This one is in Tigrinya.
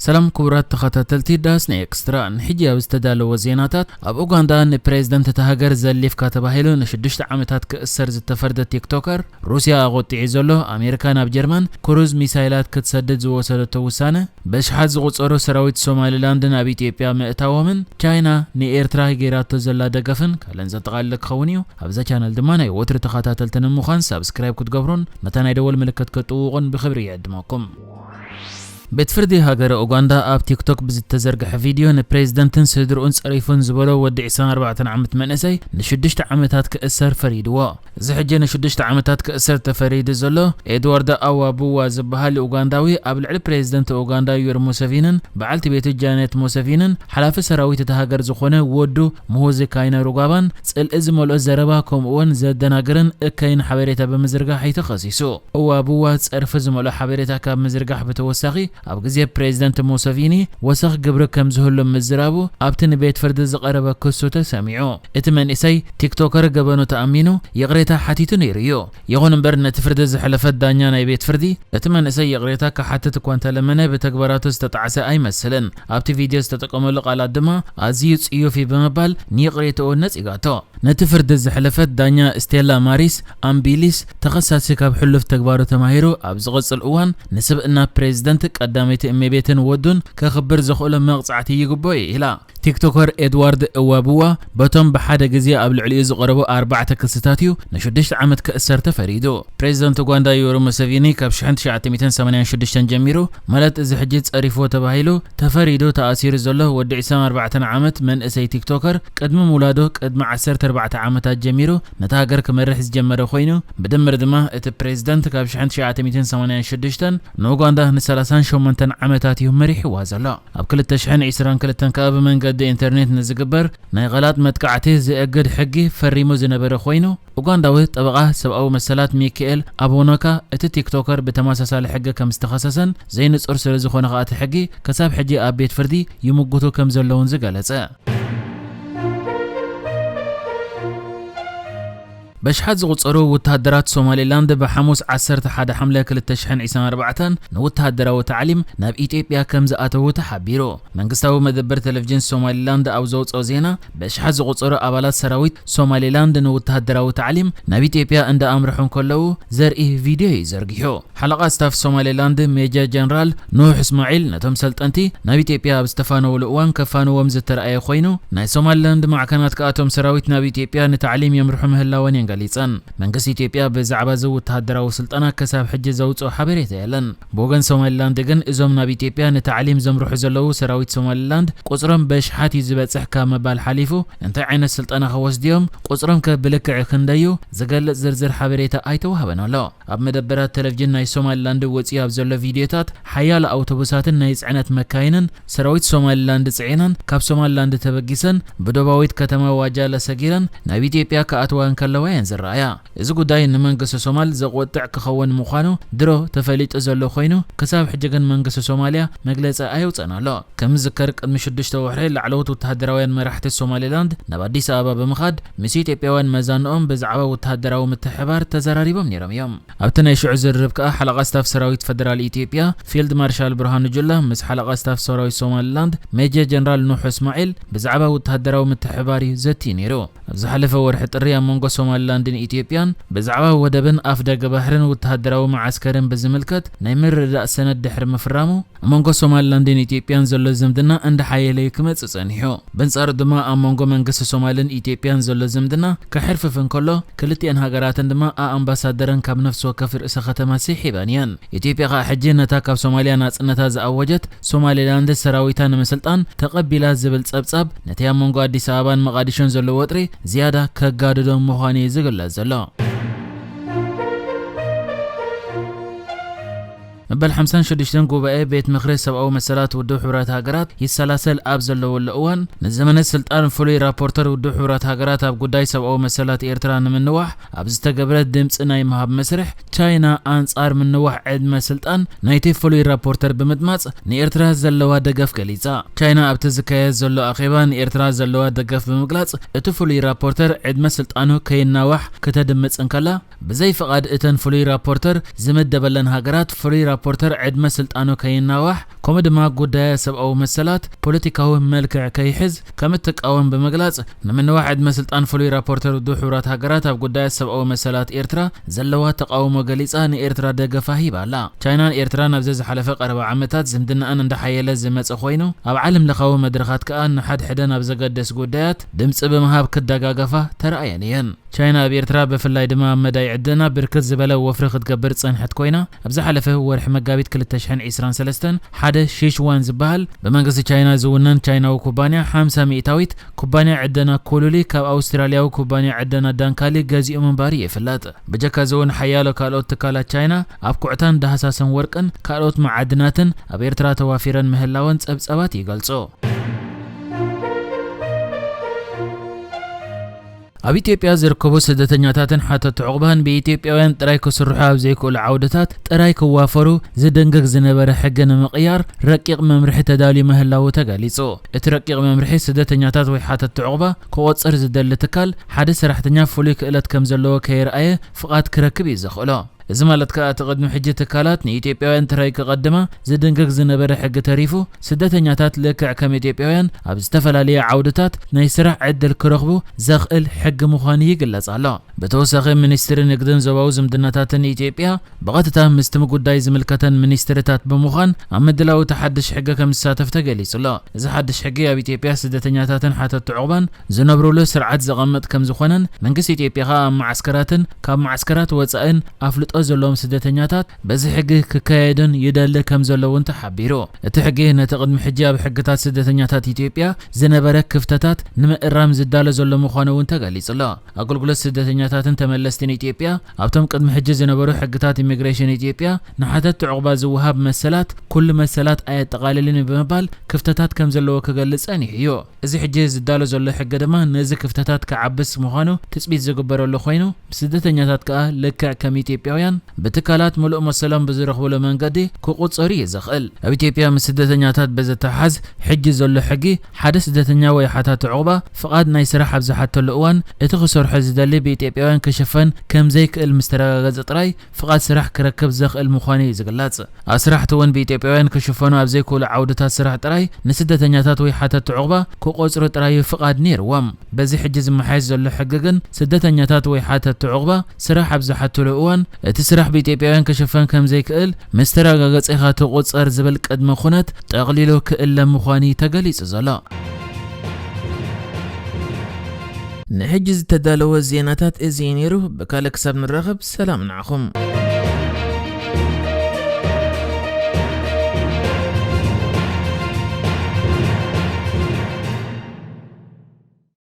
ሰላም ክቡራት ተኸታተልቲ ዳስ ናይ ኤክስትራ፣ ንሕጂ ኣብ ዝተዳለወ ዜናታት፣ ኣብ ኡጋንዳ ንፕሬዝደንት እታ ሃገር ዘሊፍካ ተባሂሉ ንሽዱሽተ ዓመታት ክእሰር ዝተፈርደ ቲክቶከር፣ ሩስያ ኣቖጢዑ ዘሎ፣ ኣሜሪካ ናብ ጀርመን ክሩዝ ሚሳይላት ክትሰድድ ዝወሰደቶ ውሳነ፣ በሽሓት ዝቑጸሩ ሰራዊት ሶማሊላንድ ናብ ኢትዮጵያ ምእታዎምን ቻይና ንኤርትራ ጌራቶ ዘላ ደገፍን ካልእን ዘጠቓልል ክኸውን እዩ። ኣብዛ ቻነል ድማ ናይ ወትሩ ተኸታተልቲ ንምዃን ሳብስክራይብ ክትገብሩን ነታ ናይ ደወል ምልክት ክትጥውቑን ብኽብሪ ይዕድመኩም። ቤት ፍርዲ ሃገረ ኡጋንዳ ኣብ ቲክቶክ ብዝተዘርግሐ ቪድዮ ንፕሬዝደንትን ስድርኡን ጸሪፉን ዝበሎ ወዲ ዕስራን ኣርባዕተን ዓመት መንእሰይ ንሽዱሽተ ዓመታት ክእሰር ፈሪድዎ። እዚ ሕጂ ንሽዱሽተ ዓመታት ክእሰር ተፈሪዱ ዘሎ ኤድዋርድ ኣዋቡዋ ዝበሃል ኡጋንዳዊ ኣብ ልዕሊ ፕሬዝደንት ኡጋንዳ ዩወሪ ሙሰቪንን በዓልቲ ቤቱ ጃነት ሙሰቪንን ሓላፊ ሰራዊት እታ ሃገር ዝኾነ ወዱ ሙሁዚ ካይነ ሩጋባን ጽልኢ ዝመልኦ ዘረባ ከምኡውን ዘደናግርን እከይን ሓበሬታ ብምዝርጋሕ እዩ ተኸሲሱ። እዋብዋ ጸርፊ ዝመልኦ ሓበሬታ ካብ ምዝርጋሕ ብተወሳኺ፣ ኣብ ግዜ ፕሬዝደንት ሙሰቪኒ ወሰኽ ግብሪ ከም ዝህሉ ምዝራቡ ኣብቲ ንቤት ፍርዲ ዝቐረበ ክሱ ተሰሚዑ። እቲ መንእሰይ ቲክቶከር ገበኑ ተኣሚኑ ይቕሬታ ሓቲቱ ነይሩ እዩ። ይኹን እምበር ነቲ ፍርዲ ዝሕለፈት ዳኛ ናይ ቤት ፍርዲ እቲ መንእሰይ ይቕሬታ ክሓትት እኳ እንተለመነ ብተግባራቱ ዝተጣዕሰ ኣይመስልን። ኣብቲ ቪድዮ ዝተጠቀመሉ ቃላት ድማ ኣዝዩ ጽዩፍ እዩ ብምባል ንይቕሬትኡ ነጺጋቶ። ነቲ ፍርዲ ዘሕለፈት ዳኛ ስቴላ ማሪስ ኣምቢሊስ፣ ተኸሳሲ ካብ ሕሉፍ ተግባሩ ተማሂሩ ኣብ ዝቕጽል እዋን ንስብእና ፕሬዝደንት፣ ቀዳመይቲ እመቤትን ወዱን ከኽብር ዘኽእሎ መቕጻዕቲ ይግብኦ እዩ ኢላ። ቲክቶከር ኤድዋርድ እዋብዋ በቶም ብሓደ ግዜ ኣብ ልዕሊኡ ዝቐረቡ ኣርባዕተ ክስታት እዩ ንሽዱሽተ ዓመት ክእሰር ተፈሪዱ። ፕሬዝደንት ኡጋንዳ ዩወሪ ሙሰቪኒ ካብ ሽሕን ትሽዓተ ሚእትን ሰማንያን ሽዱሽተን ጀሚሩ፣ ማለት እዚ ሕጂ ጸሪፍዎ ተባሂሉ ተፈሪዱ ተኣሲሩ ዘሎ ወዲ ዕስራን ኣርባዕተን ዓመት መንእሰይ ቲክቶከር፣ ቅድሚ ምውላዱ ቅድሚ ዓሰርተ ኣርባዕተ ዓመታት ጀሚሩ ነታ ሃገር ክመርሕ ዝጀመረ ኮይኑ፣ ብድምር ድማ እቲ ፕሬዝደንት ካብ ሽሕን ትሽዓተ ሚእትን ሰማንያን ሽዱሽተን ንኡጋንዳ ንሰላሳን ሸሞንተን ዓመታት እዩ መሪሕዋ ዘሎ። ኣብ ክልተ ሽሕን ዕስራን ክልተን ከኣ ብመንገዲ ኢንተርኔት ንዝግበር ናይ ቃላት መጥቃዕቲ ዝእግድ ሕጊ ፈሪሙ ዝነበረ ኮይኑ፣ ኡጋንዳዊ ጠበቓ ሰብኣዊ መሰላት ሚካኤል ኣቦኖካ፣ እቲ ቲክቶከር ብተመሳሳሊ ሕጊ ከም ዝተኸሰሰን ዘይንጹር ስለ ዝኾነ ከኣ እቲ ሕጊ ክሳብ ሕጂ ኣብ ቤት ፍርዲ ይምጉቱ ከም ዘለውን ዝገለጸ። በሽሓት ዝቑጸሩ ወተሃደራት ሶማሌላንድ ብሓሙስ ዓሰርተ ሓደ ሓምለ ክልተ ሽሕን ዕስራን ኣርባዕተን ንወተሃደራዊ ታዕሊም ናብ ኢትዮጵያ ከም ዝኣተዉ ተሓቢሩ። መንግስታዊ መደበር ቴሌቪዥን ሶማሊላንድ ኣብ ዘውፅኦ ዜና፣ ብኣሽሓት ዝቑጸሩ ኣባላት ሰራዊት ሶማሊላንድ ንወተሃደራዊ ታዕሊም ናብ ኢትዮጵያ እንዳኣምርሑ እንከለዉ ዘርኢ ቪድዮ እዩ ዘርጊሑ። ሓለቓ ስታፍ ሶማሊላንድ ሜጀር ጀነራል ኑሕ እስማዒል ነቶም ሰልጠንቲ ናብ ኢትዮጵያ ኣብ ዝተፋነውሉ እዋን ከፋንዎም ዝተረኣየ ኮይኑ፣ ናይ ሶማሊላንድ ማዕከናት ከኣ እቶም ሰራዊት ናብ ኢትዮጵያ ንታዕሊም የምርሑ ምህላወን እየን ገሊጸን። መንግስቲ ኢትዮጵያ ብዛዕባ እዚ ወተሃደራዊ ስልጠና ክሳብ ሕጂ ዘውፅኦ ሓበሬታ የለን። ብወገን ሶማሊላንድ ግን እዞም ናብ ኢትዮጵያ ንታዕሊም ዘምርሑ ዘለዉ ሰራዊት ሶማሊላንድ ቁፅሮም በሽሓት እዩ ዝበፅሕ ካብ ምባል ሓሊፉ እንታይ ዓይነት ስልጠና ክወስዱ እዮም፣ ቁፅሮም ከ ብልክዕ ክንደዩ ዝገልፅ ዝርዝር ሓበሬታ ኣይተዋህበን ኣሎ። ኣብ መደበራት ቴሌቪዥን ናይ ሶማሊላንድ ወፂኡ ኣብ ዘሎ ቪድዮታት ሓያሎ ኣውቶቡሳትን ናይ ፅዕነት መካይንን ሰራዊት ሶማሊላንድ ፅዒነን ካብ ሶማሊላንድ ተበጊሰን ብደቡባዊት ከተማ ዋጃለ ሰጊረን ናብ ኢትዮጵያ ክኣትዋ እንከለዋ እየን ዝረኣያ። እዚ ጉዳይ ንመንግስቲ ሶማል ዘቆጥዕ ክኸውን ምዃኑ ድሮ ተፈሊጡ ዘሎ ኮይኑ፣ ክሳብ ሕጂ ግን መንግስቲ ሶማልያ መግለጺ ኣየውፅእን ኣሎ። ከም ዝዝከር ቅድሚ ሽዱሽተ ወርሒ ላዕለዎት ወተሃደራውያን መራሕቲ ሶማሊላንድ ናብ ኣዲስ ኣበባ ብምኻድ ምስ ኢትዮጵያውያን መዛንኦም ብዛዕባ ወተሃደራዊ ምትሕብባር ተዘራሪቦም ነይሮም እዮም። ኣብቲ ናይ ሽዑ ዝርርብ ከኣ ሓለቓ ስታፍ ሰራዊት ፈደራል ኢትዮጵያ ፊልድ ማርሻል ብርሃኑ ጁላ ምስ ሓለቓ ስታፍ ሰራዊት ሶማሊላንድ ሜጀር ጀነራል ኑሕ እስማዒል ብዛዕባ ወተሃደራዊ ምትሕብባር እዩ ዘትዩ ነይሩ። ኣብ ዝሓለፈ ወርሒ ጥሪ ኣብ መንጎ ሶማሊላንድን ኢትዮጵያን ብዛዕባ ወደብን ኣፍ ደገ ባሕርን ወተሃደራዊ መዓስከርን ብዝምልከት ናይ ምርድዳእ ሰነድ ድሕሪ ምፍራሙ፣ ኣብ መንጎ ሶማሊላንድን ኢትዮጵያን ዘሎ ዝምድና እንዳሓየለ እዩ ክመጽእ ጸኒሑ። በንጻሩ ድማ ኣብ መንጎ መንግስቲ ሶማልን ኢትዮጵያን ዘሎ ዝምድና ክሕርፍፍ እንከሎ፣ ክልቲኤን ሃገራትን ድማ ኣኣምባሳደረን ካብ ነፍሲ ወከፍ ርእሰ ከተማ ስሒበን እየን። ኢትዮጵያ ከኣ ሕጂ ነታ ካብ ሶማልያ ናጽነታ ዝኣወጀት ሶማሊላንድ ሰራዊታ ንምስልጣን ተቐቢላ ዝብል ጸብጻብ ነቲ ኣብ መንጎ ኣዲስ ኣበባን መቓዲሾን ዘሎ ወጥሪ ዝያዳ ከጋድዶ ምዃኑ እዩ ዝግለጽ ዘሎ። መበል ሓምሳን ሽዱሽተን ጉባኤ ቤት ምኽሪ ሰብኣዊ መሰላት ውድብ ሕቡራት ሃገራት ይሰላሰል ኣብ ዘለወሉ እዋን፣ ንዘመነ ስልጣን ፍሉይ ራፖርተር ውድብ ሕቡራት ሃገራት ኣብ ጉዳይ ሰብኣዊ መሰላት ኤርትራ ንምንዋሕ ኣብ ዝተገብረ ድምፂ ናይ ምሃብ መስርሕ፣ ቻይና ኣንጻር ምንዋሕ ዕድመ ስልጣን ናይቲ ፍሉይ ራፖርተር ብምድማፅ ንኤርትራ ዘለዋ ደገፍ ገሊጻ። ቻይና ኣብቲ ዝካየድ ዘሎ ኣኼባ ንኤርትራ ዘለዋ ደገፍ ብምግላጽ፣ እቲ ፍሉይ ራፖርተር ዕድመ ስልጣኑ ከይናዋሕ ክተድምጽ እንከላ፣ ብዘይ ፍቓድ እተን ፍሉይ ራፖርተር ዝምደበለን ሃገራት ፍሉይ ፖርተር ዕድመ ስልጣኑ ከይናዋሕ፣ ከምኡ ድማ ጉዳያት ሰብኣዊ መሰላት ፖለቲካዊ መልክዕ ከይሕዝ ከም እትቃወም ብምግላጽ፣ ንምንዋሕ ዕድመ ስልጣን ፍሉይ ራፖርተር ውድብ ሕቡራት ሃገራት ኣብ ጉዳያት ሰብኣዊ መሰላት ኤርትራ ዘለዋ ተቃውሞ ገሊጻ፣ ንኤርትራ ደገፋ ሂባ ኣላ። ቻይናን ኤርትራን ኣብዚ ዝሓለፈ ቀረባ ዓመታት ዝምድናኣን እንዳሓየለ ዝመጸ ኮይኑ፣ ኣብ ዓለም ለኻዊ መድረኻት ከኣ ንሓድሕደን ኣብ ዘገደስ ጉዳያት ድምጺ ብምሃብ ክደጋገፋ ተራእየን እየን። ቻይና ኣብ ኤርትራ፣ ብፍላይ ድማ ኣብ መዳይ ዕደና፣ ብርክት ዝበለ ወፍሪ ክትገብር ዝጸንሐት ኮይና፣ ኣብ ዝሓለፈ ወርሒ መጋቢት ክልተ ሽሕን ዕስራን ሰለስተን ሓደ ሺሽዋን ዝበሃል ብመንግስቲ ቻይና ዝውነን ቻይናዊ ኩባንያ ሓምሳ ሚእታዊት ኩባንያ ዕደና ኮሉሊ ካብ ኣውስትራልያዊ ኩባንያ ዕደና ዳንካሊ ገዚኡ ምንባሩ ይፍለጥ። ብጀካ እዚ እውን ሓያሎ ካልኦት ትካላት ቻይና ኣብ ኩዕታን ዳህሳስን ወርቅን ካልኦት መዓድናትን ኣብ ኤርትራ ተዋፊረን ምህላወን ጸብጻባት ይገልጹ። ኣብ ኢትዮጵያ ዝርከቡ ስደተኛታትን ሓተቲ ዑቕባን ብኢትዮጵያውያን ጥራይ ክስርሑ ኣብ ዘይክእሉ ዓውድታት ጥራይ ክዋፈሩ ዝድንግግ ዝነበረ ሕጊ ንምቕያር ረቂቕ መምርሒ ተዳልዩ ምህላዉ ተገሊጹ። እቲ ረቂቕ መምርሒ ስደተኛታት ወይ ሓተቲ ዑቕባ ክቖጽር ዝደሊ ትካል ሓደ ሰራሕተኛ ፍሉይ ክእለት ከም ዘለዎ ከየርኣየ ፍቓድ ክረክብ እዩ ዘኽእሎ። እዚ ማለት ከኣ እቲ ቅድሚ ሕጂ ትካላት ንኢትዮጵያውያን ጥራይ ክቐድማ ዝድንግግ ዝነበረ ሕጊ ተሪፉ፣ ስደተኛታት ልክዕ ከም ኢትዮጵያውያን ኣብ ዝተፈላለየ ዓውድታት ናይ ስራሕ ዕድል ክረኽቡ ዘኽእል ሕጊ ምዃኑ ይግለጽ ኣሎ። ብተወሳኺ፣ ሚኒስትሪ ንግድን ዞባዊ ዝምድናታትን ኢትዮጵያ ብቐጥታ ምስቲ ጉዳይ ዝምልከተን ሚኒስትሪታት ብምዃን ኣብ ምድላው እቲ ሓድሽ ሕጊ ከም ዝሳተፍ ተገሊጹ ኣሎ። እዚ ሓድሽ ሕጊ ኣብ ኢትዮጵያ ስደተኛታትን ሓተቲ ዑቕባን ዝነብሩሉ ስርዓት ዘቐምጥ ከም ዝኾነን፣ መንግስቲ ኢትዮጵያ ኸኣ ኣብ መዓስከራትን ካብ መዓስከራት ወጻእን ኣፍልጦ ዘለዎም ስደተኛታት በዚ ሕጊ ክካየዱን ይደሊ ከም ዘሎ እውን ተሓቢሩ። እቲ ሕጊ ነቲ ቅድሚ ሕጂ ኣብ ሕግታት ስደተኛታት ኢትዮጵያ ዝነበረ ክፍተታት ንምእራም ዝዳሎ ዘሎ ምዃኑ እውን ተገሊጹ ኣሎ። ኣገልግሎት ስደተኛታትን ተመለስትን ኢትዮጵያ ኣብቶም ቅድሚ ሕጂ ዝነበሩ ሕግታት ኢሚግሬሽን ኢትዮጵያ ንሓተቲ ዑቕባ ዝወሃብ መሰላት ኩሉ መሰላት ኣየጠቓልልን እዩ ብምባል ክፍተታት ከም ዘለዎ ክገልጽ ጸኒሑ እዩ። እዚ ሕጂ ዝዳሎ ዘሎ ሕጊ ድማ ነዚ ክፍተታት ክዓብስ ምዃኑ ትጽቢት ዝግበረሉ ኮይኑ፣ ስደተኛታት ከኣ ልክዕ ከም ኢትዮጵያውያን ብትካላት ምሉእ መሰሎም ብዝረኽብሉ መንገዲ ክቑጸሩ እዩ ዘኽእል። ኣብ ኢትዮጵያ ምስ ስደተኛታት ብዝተሓዝ ሕጂ ዘሎ ሕጊ ሓደ ስደተኛ ወይ ሓታቲ ዑቕባ ፍቓድ ናይ ስራሕ ኣብ ዝሓተሉ እዋን እቲ ክሰርሖ ዝደሊ ብኢትዮጵያውያን ክሽፈን ከም ዘይክእል ምስ ተረጋገጸ ጥራይ ፍቓድ ስራሕ ክረክብ ዘኽእል ምዃኑ እዩ ዝግለጽ። ኣስራሕቲ እውን ብኢትዮጵያውያን ክሽፈኑ ኣብ ዘይክእሉ ዓውድታት ስራሕ ጥራይ ንስደተኛታት ወይ ሓተቲ ዑቕባ ክቖጽሩ ጥራይ እዩ ፍቓድ ነይርዎም። በዚ ሕጂ ዝመሓየሽ ዘሎ ሕጊ ግን ስደተኛታት ወይ ሓተቲ ዑቕባ ስራሕ ኣብ ዝሓትሉ እዋን እቲ ስራሕ ብኢትዮጵያውያን ክሽፈን ከም ዘይክእል ምስ ተረጋገጸ ኢኻ ትቑጸር ዝብል ቅድመ ኩነት ጠቕሊሉ ክእለ ምዃኑ እዩ ተገሊጹ ዘሎ። ንሕጂ ዝተዳለወ ዜናታት እዚ እዩ ነይሩ። ብካልእ ክሳብ ንራኸብ ሰላም ንዓኹም።